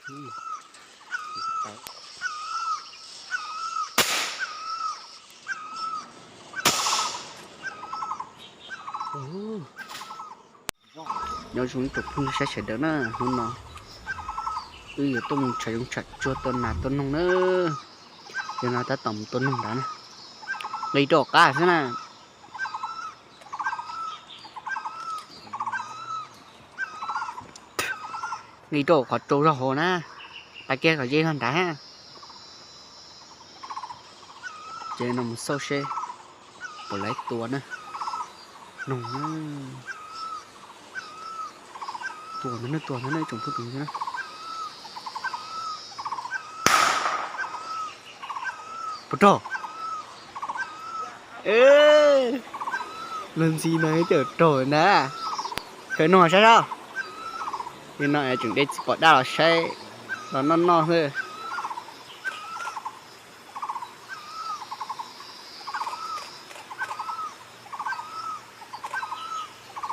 Nyob zoo ib tsoom phooj ywg sawv daws na, hnub no wb yuav tuaj mus tsham zoov tsham tsuag tua nas tua noog na. Yog no tab tom mus tua noog nrad na. Nqis rau qab xwb na. Nqis rau qhov tsaus zog hauv na. Pais kiag kom ze zog nrad. Ces no mus xauj seb puas laib tua na. Noog na. Tua ntawd na, tua ntawd na, tsoom phooj ywg na. Puas raug? Luag ntxhi no twb raug na. Khaws noog saib seb. Li no tseem de txiv pos daj los saib, los noj noj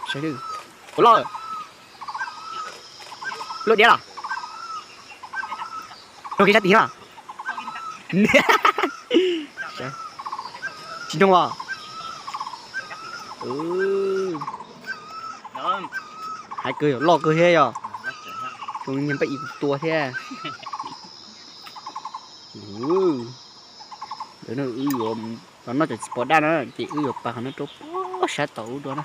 xwb. Ua loj, luaj diab los? Raug kev sab tid os. Tsis noog os. Hais kawg, yog loj kawg thiab yog. Zoo nyiag npaj ib kuv tua thiab. Ntawd wb yuav los noj cov txiv pos daj na, ces wb yuav pais qhov no rau puag sab tod ub dua na.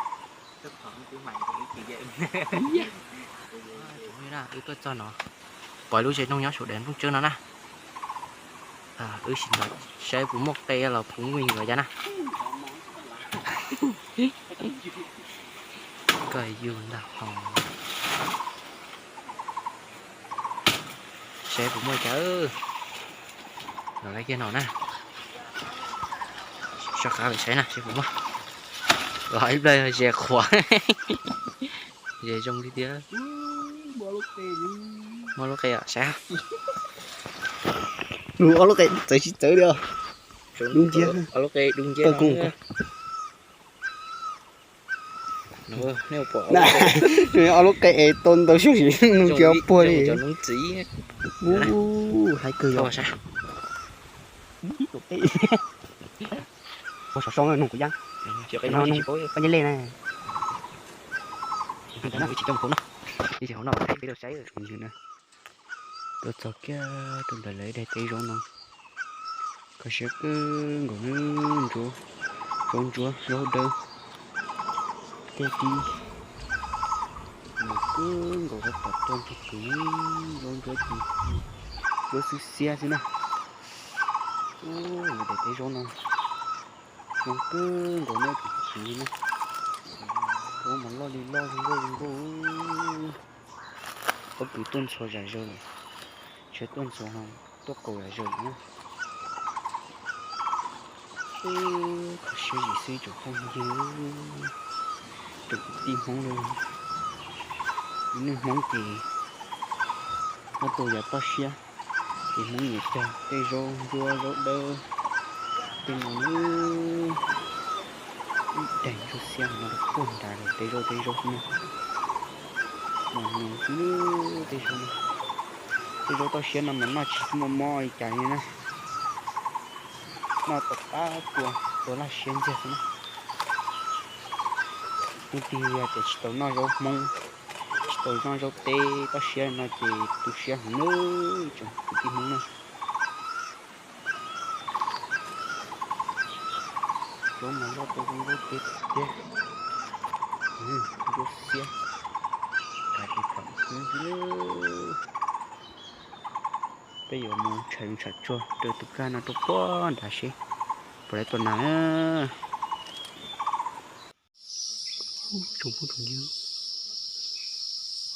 Wb tuaj txog no, pom lub tsev noog nyob saum daim nplooj tsawb no na. Wb sim nrog saib puas muaj qe los puas muaj yuav cas na. Koj yug ntag ho. Saib puas muaj cas. Los lawv kiag no na. Soj qab lawm saib na seb puas muaj. Los ib pliag ze qhuav. Ze zoo li tiag. Muaj lub qe os saib. Ob lub qe txawv tsis txawv li os. Dub nciab. Ob lub qe dub nciab. Ob lub qe es tau ntau xyoo sim nug tsis puag li. Hais kawg yog. Ua sov soo nug kuv yab. Koj nyob lej na. Tuaj txog kiag rau ntawm lawv daim teb zaub no. Kho siab kawg nkaus na, zaub ntsuab zaub dawb. Tej tib mus kawg nkaus rau tom tuaj ntsuag kws, zaub ntsuab ces ntsuab xwb xiab xwb na. Lawv daim teb zaub no zoo kawg nkaus na, tsis li na. Zaub mas loj li loj zoo nkauj zoo nkauj. Pob kws tuaj ntxhua zam zaws lawm, tsheb tuaj ntxhua tuaj qaug zam zaws lawm na. Kho siab zim xwb tsoom phooj ywg, tsoom kwv tij Hmoob na. Neej Hmoob ces muaj tus yam toj siab, ces Hmoob nyiam cog tej zaub ntsuab zaub dawb, tej no na. Ib daim ntsuab xiab no rau puag nrad lawm, tej zaub tej zaub xwb na. Mas nws xwb tej zaub no, tej zaub toj siab no mas noj tsis muaj mob li cas li na. Noj tom qab tua, tua laj siab ntxiag xwb na. Leej twg yog tias tsis tau noj zaub Hmoob, tsis tau noj zaub teb toj siab no ces tu siab heev nawb tsoom kwv tij Hmoob na. Zaub mas loj tau zoo nkauj tiag tiag. Zaub xiab, kav tis tham xwb xwb. Peb yuav mus tsham zoov tsham tsuag raws tus kab no rau puag nrad seb puas laib tua nas na. Tsoom phooj tsoom ywg,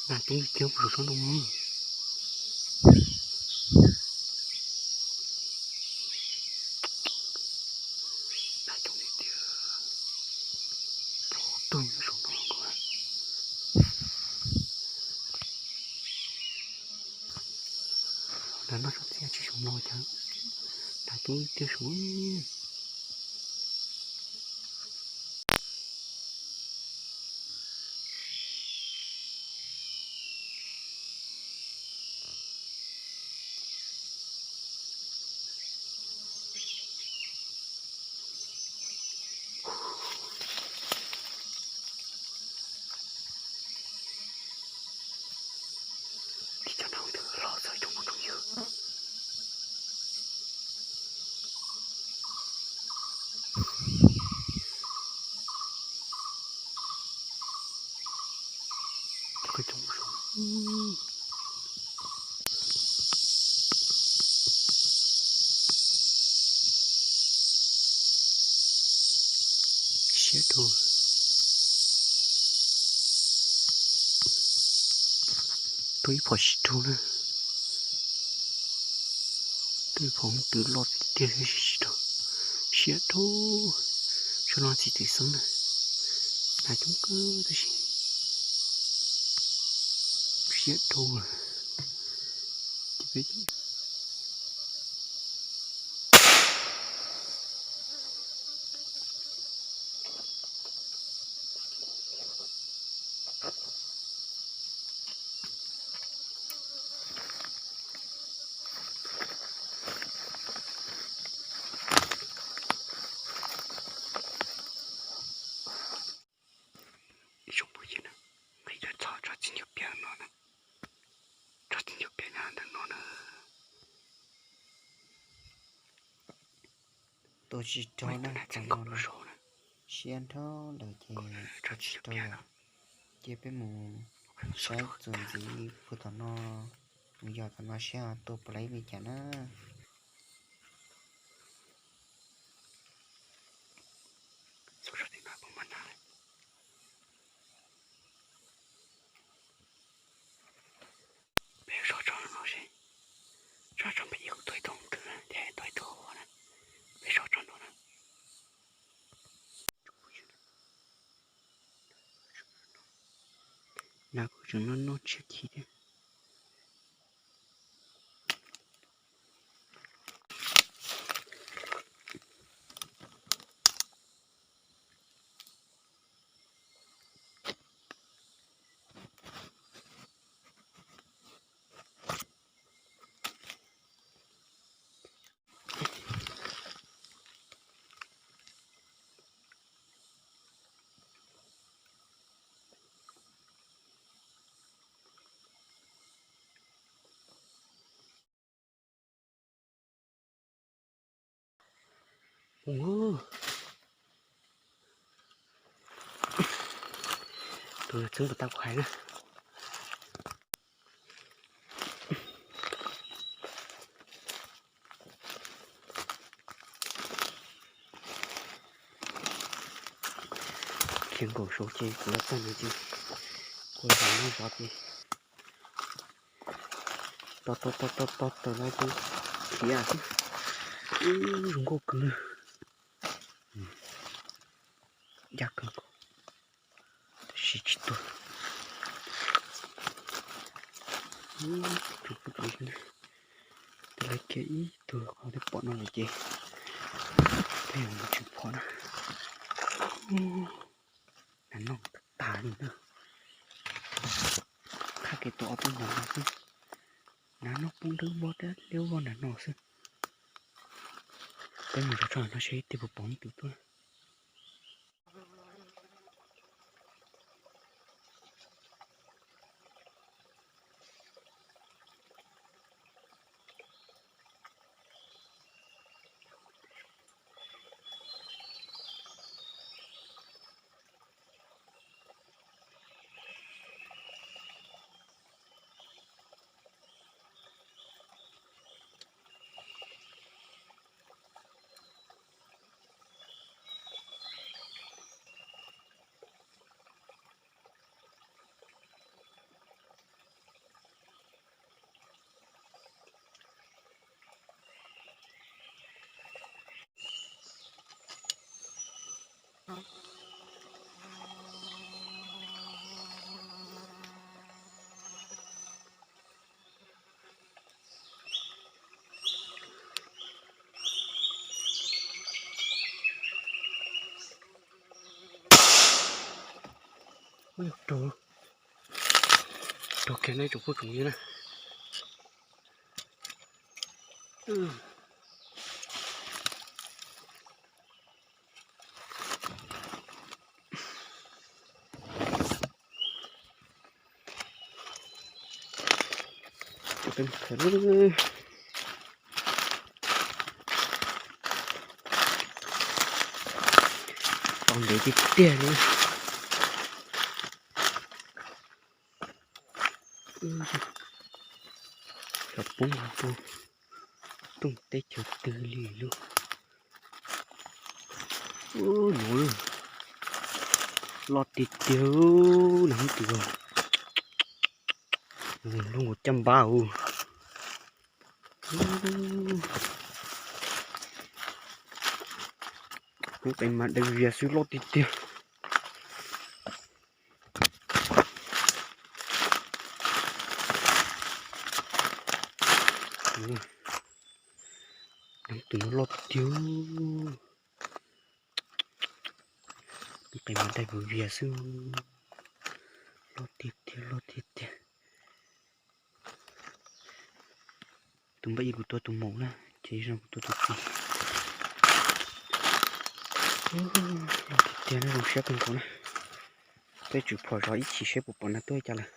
nas coob tiag tiag puag saum tsob ntoo. Nas coob tiag tiag, plaub tug nyob saum no ko. Nas noj tsob txiaj tsis saum no cas, nas coob tiag saum. Rau ib phom tsis raug na. Rau ib phom twm loj tiag tiag tsis raug. Siab dhau. Tshuav no txiv twm xeeb na. Hnav coob kawg tab sis siab dhau. Ces peb Ib tsoom phooj ywg na, nqis txog tsob txiv ncaws piam no na, tsob txiv ncaws piam nyob ntawm no na. Tua tsis raug na, tseem no na, siab nrhau lawm ces tua tsis raug lawm. Ces peb mus saib txuas ntxiv puag tom no, mus yos tom no saib tua puas tau ib li cas na. Peb so tso no seb, so tso peb ib kuv tuaj ib tug twg thiab tuaj ib tug na, peb so tso no na. Nas kuj tseem noj noj tshiab ci thiab. Tus txeeb puas tau kuv hais na. Khiav nkaum saud ces kuv yuav tag no ces kuv yuav noj zov ces to to to to to tawm no ces khiav xwb. Zoo nkauj kawg li. Ncaj kawg nkaus. Tab sis tsis tuag. Tus phooj ywg, tus lawv kiag ib tug qhov twb pom no lawm ces peb yuav mus tseem phom na. Nas noj tag li na. Thaj kev tua ob peb nas no xwb. Nas noj poob dawb vog dawb liab vog nas no xwb. Peb mus zov tso no seb tej puas pom ib tug tuaj. Raug, raug kiag no ib tsoom phooj tsoom ywg na. Tau ntev tiag tiag li. Xyov poob hauv tooj teb chaws twg li lub. Ub, no loj tiag tiag, no ib tug. Lub nkaus caj npab ub. Lub qe mas dai vias xwb, loj tiag tiag. Tus no loj tiag tiag. Lub qe mas dai vias vias xwb. Loj tiag tiag, loj tiag tiag. Tus npaj ib kuv tua tus maum na, ces zoo kuv tua tus txiv. Loj tiag tiag, zoo siab kawg nkaus na. Peb tsum phom zov ib chim seb puas pom nag tuaj li cas lawm.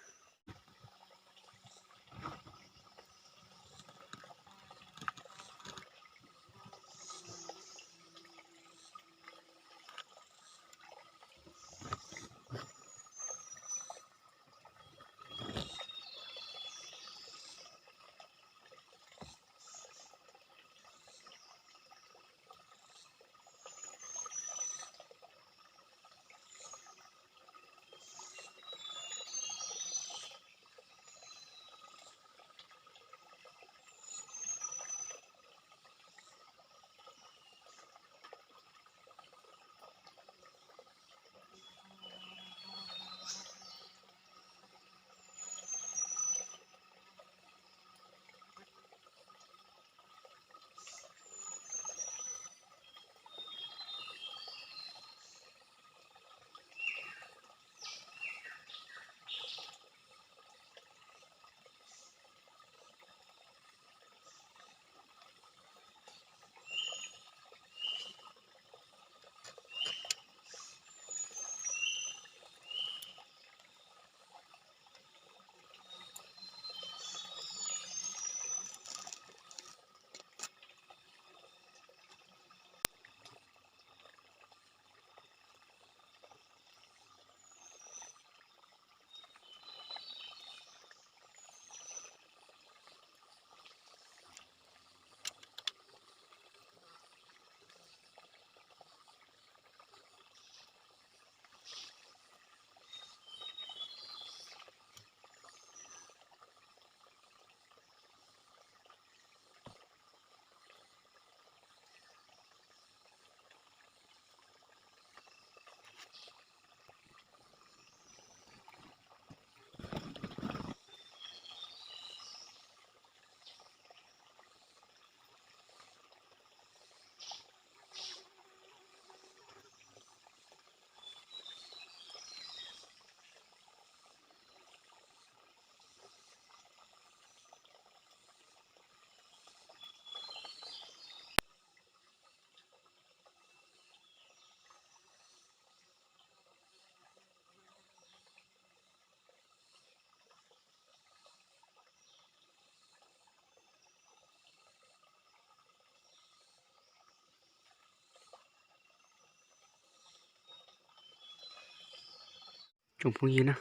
Tsoom phooj ywg na,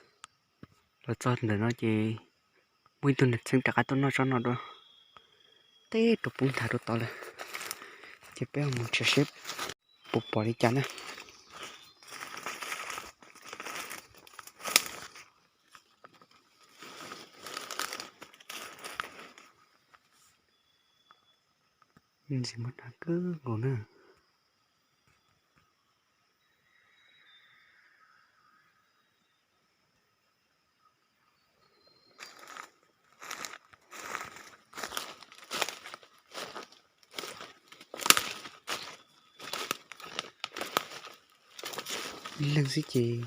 los txog ntawm no ces muaj ib tug neeg txheeb rov qab tuaj noj tsob no dua, teb rau poob nthav rau tod lawm, ces peb mus nrhiav seb puas pom li cas na. Ntxim muaj dag kawg nkaus na. Ib leeg xwb ces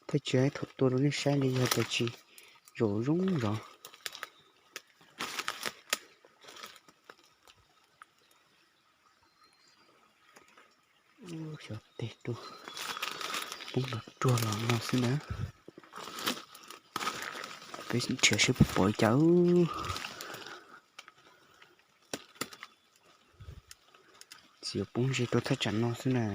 thaj tsam thaum tua rau nej saib li yog tias tsis zoo zoo zov. Xyov tes rau poob los ruag los no xwb na. Peb nrhiav seb puas pom li cas. Txiv poob ze rau thaj tsam no xwb na.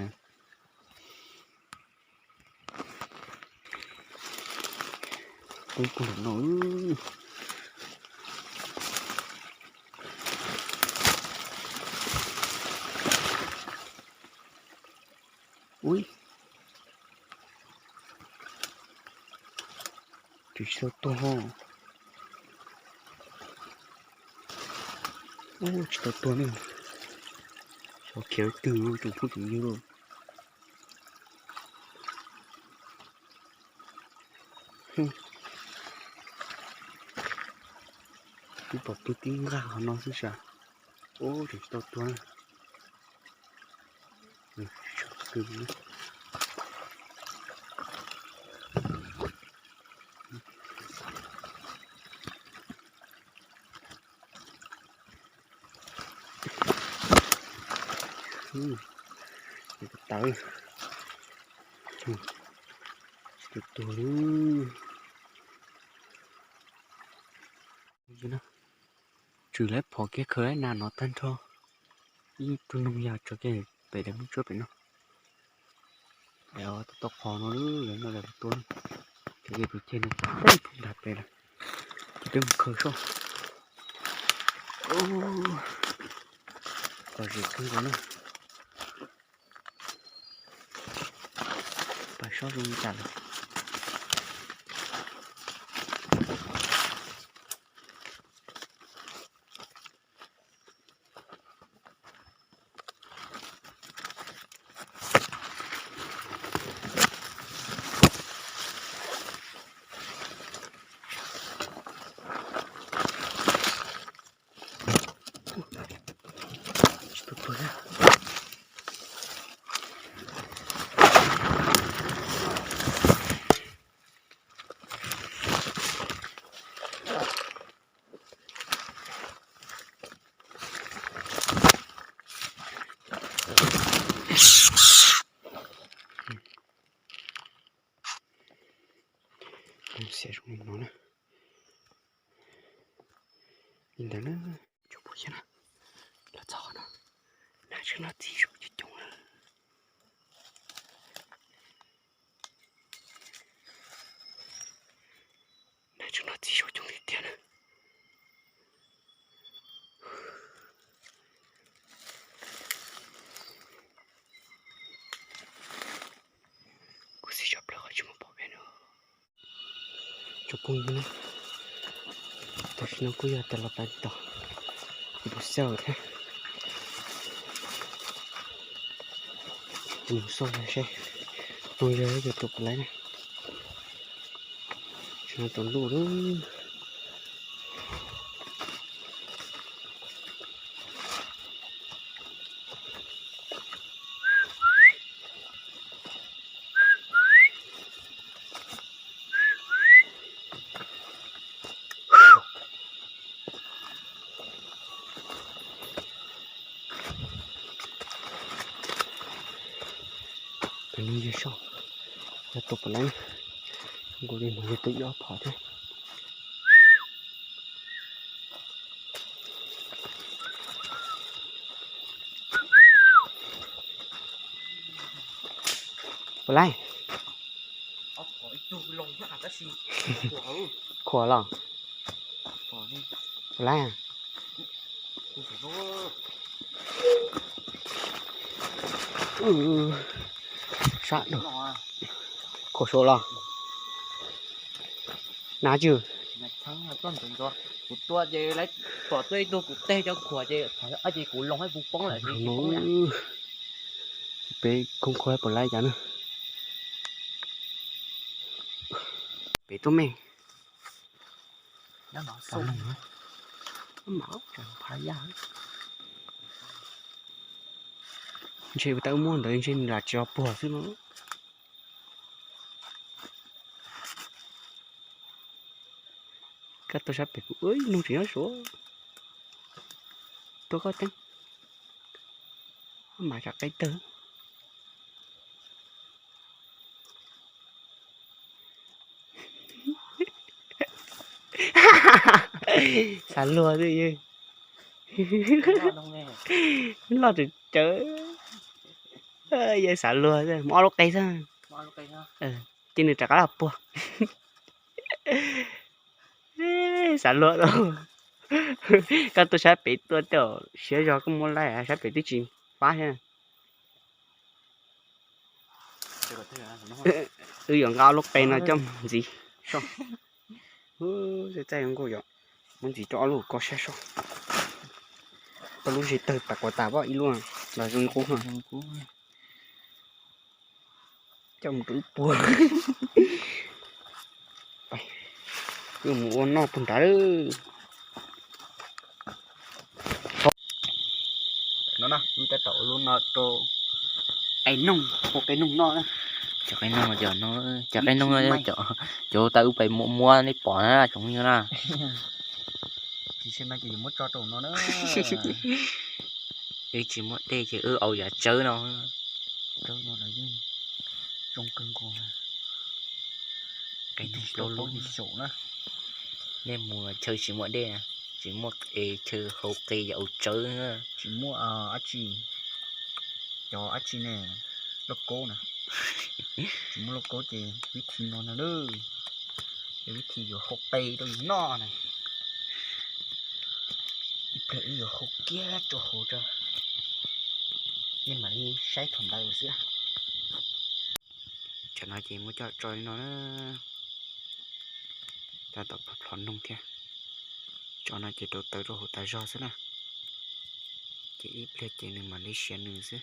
Poob puag nram no. Ui, tsis tau tuag ho. Ub, tsis tau tuag ne. Xyov khiav twg tsoom phooj tsoom ywg lauj. Twb pom tus tib nqaj qhov no xwb sas. Ub, tseem tsis tau tuag na. Tawv, tsis tau tuag li. Tsuas lawv phom kiag khaws na no tag nrho. Ib tug noog yog tso kiag pem daim me tsuab pem no. Daim tau qhov no lawm no daim tua. Ces tus ceg no peb dag pem lawm. Ces peb mus khaws soj. Kom zem kawg nkaus na. Pais soj zoo li cas lawm. Tsis tau tuag thiab. Xiav zoo li no na. Li ntawd na, tsuas pum xyab na, los txog no, nag tshwj no txiv saum coob coob na. Nag tshwj no txiv saum coob tiag tiag na. Kuv xav tso plaws qhov tsis muaj pom peb no. Tsoom phooj ywg, tam sim no kuj yog tias los pais tom tus xauj thiab. Tus xauj seb zoo yog tus puas laib na. Tam sim no tsaus ntuj lawm. Peb mus yos soj, yog tus puas laib, nkaus li mus yog tus ib ob phom thiab. Puas laib? Khuam los? Puas laib? Sab, khuam suav los? Nab tsw. Kuv tua ces lawv pom tuaj ib tug kuv teg cov khuam ces, ces kuv loo kuv poob lawm. Peb koom khuav puas laib cas na. Pem tuaj me. Ntshe ua tau muab ntawd ntshe nws lam tsis puag xwb no. Koj tuaj sab pem kuv, noog tseem nyob suav. Tuaj koj teeb. Mas tsam qaib tawg. Xav luag xwb. Loj tsawv tsawv. Yawg xav luag xwb, muab ob lub qe xwb. Ces nws rov qab los puag. Xav luag tau. Koj tuaj sab pem tuaj tej siab zog koj muab laib sab pem twb tsis pab thiab. Wb yuav nqa ob lub qe no coj mus ntxiv soj. Txaij txaij nkauj yom, muab ntxiv rau ob lub ko sab soj. Lub ntseg tawg tas kuv tas pom ib lub los zoo li qub no. Coj mus rau ib puag. Wb mus ua noj puag nrad lawm. No na, wb tab tom ua lub no rau qe noog, ua qe noog noj na. Cov qe noog, cov no, cov qe noog, cov tas wb pais muab muab nej pom na tsoom yog na. Tsis xav no ces yuav muab tso rau no na. Wb tsis muaj dej ces wb au yav tsawb no. Tsawb no los yeej zoo kawg nkaus. Qe noog plaub lub na. Nej mus chaw tsis muaj dej, tsis muaj chaw hau qe yam au tsawb. Tsis muaj dab tsi, cov dab tsi ne, lauj kaub na. Tsis muaj lauj kaub ces vib thi no no na. Ces vib thi yuav hau qe rau yus noj na. Ib pliag wb yuav hau kiag rau hauv tso, nej mam li saib thaum ntawd xwb. Tsam no ces muab coj tso li no na. Tab tom plhov noog thiab. Tso no ces rau tawv rau hauv tas zog xwb na. Ces ib pliag ces nws mam li siav nws xwb.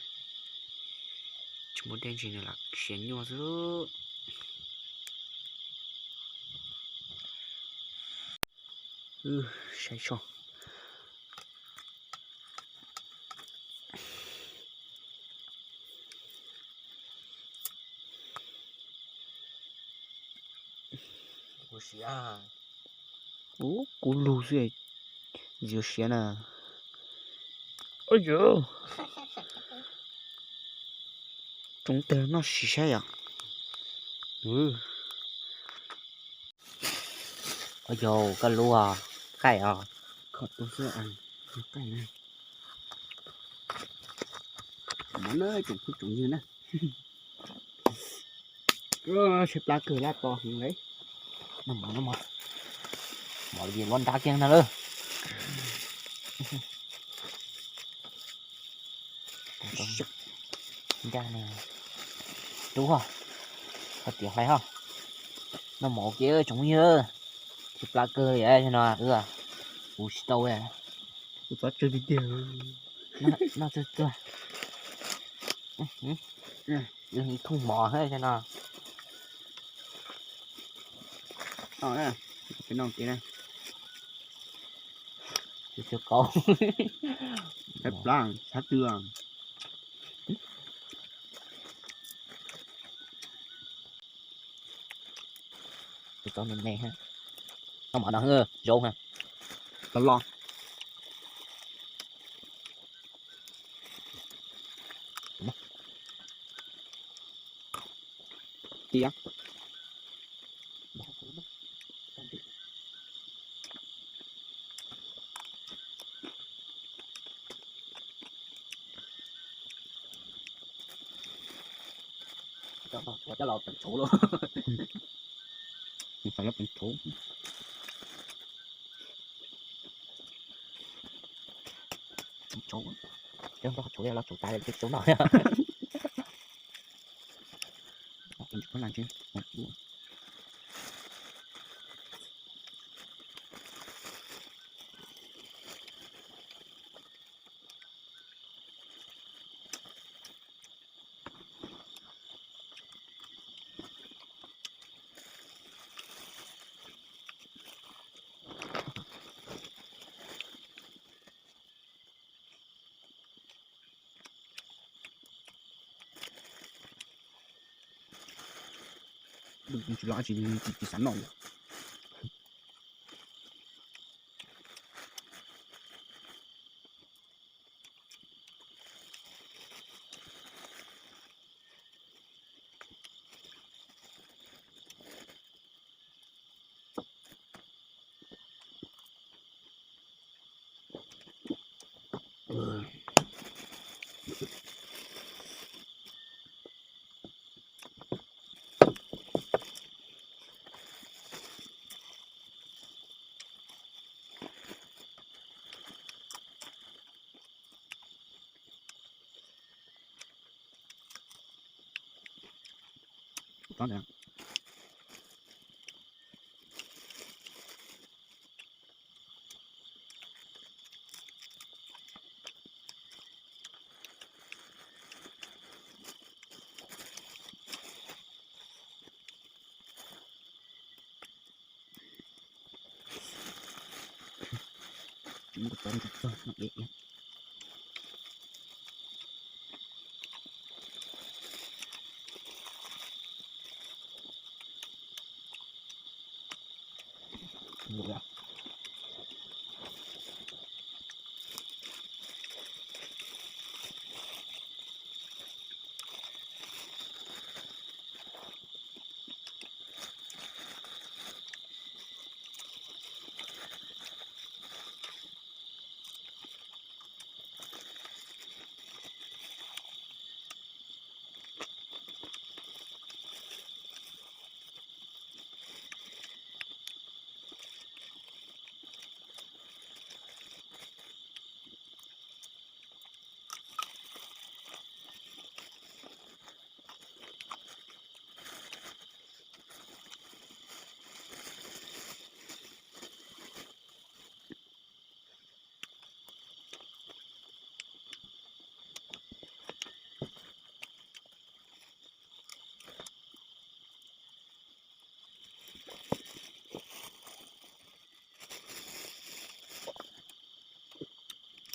Tsis muaj dej ntsis nws lam siav nyuaj xwb. Saib so. Ub, kub lug xwb, ntxim siav na. Ua yog tsoom teg noj sis saib yom. Ua yog koj lub qaij os. Kho tu xwb, qaij na. Mov na tsoom phooj tsoom ywg na. Seb plab kawg lab to heev li. Noj mov, noj mov. Mov li luab nrab kiag na lawm. Ncaj ne, rub ho, koj tiav hlais ho. Noj mov ua ke tsoom phooj ywg, seb plab kawg li no, kuv tsis tau. Kuv txhob tsawg tiag tiag. Noj txuag txuag. Ib thooj mov thiab no. Peb noj kev na. Tsuag tsuag kauv. Plab, plab tw. Tus txob me me ha. Noj mov no zaub ha. Los los. Tiag. Coj los peem tshauv lauj. Xav los peem tshauv. Tshauv, coj los tshauv, los tshauv tas lawm tshauv no. Tsis los tsis, tsis xav noj li. Muab cov txog no iab iab.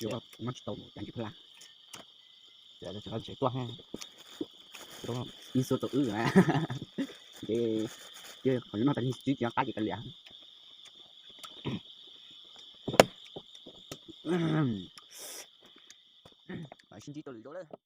Yuav muab tsis tau mus cas ntsis pab lab, ces lawv tseem tsev tuaj ha. Ib xuab tau wb na, ces qhov yuav noj tas li tsib tsis nyob qab ces kav liam. Sib ntsib rau lwm zaus lawm.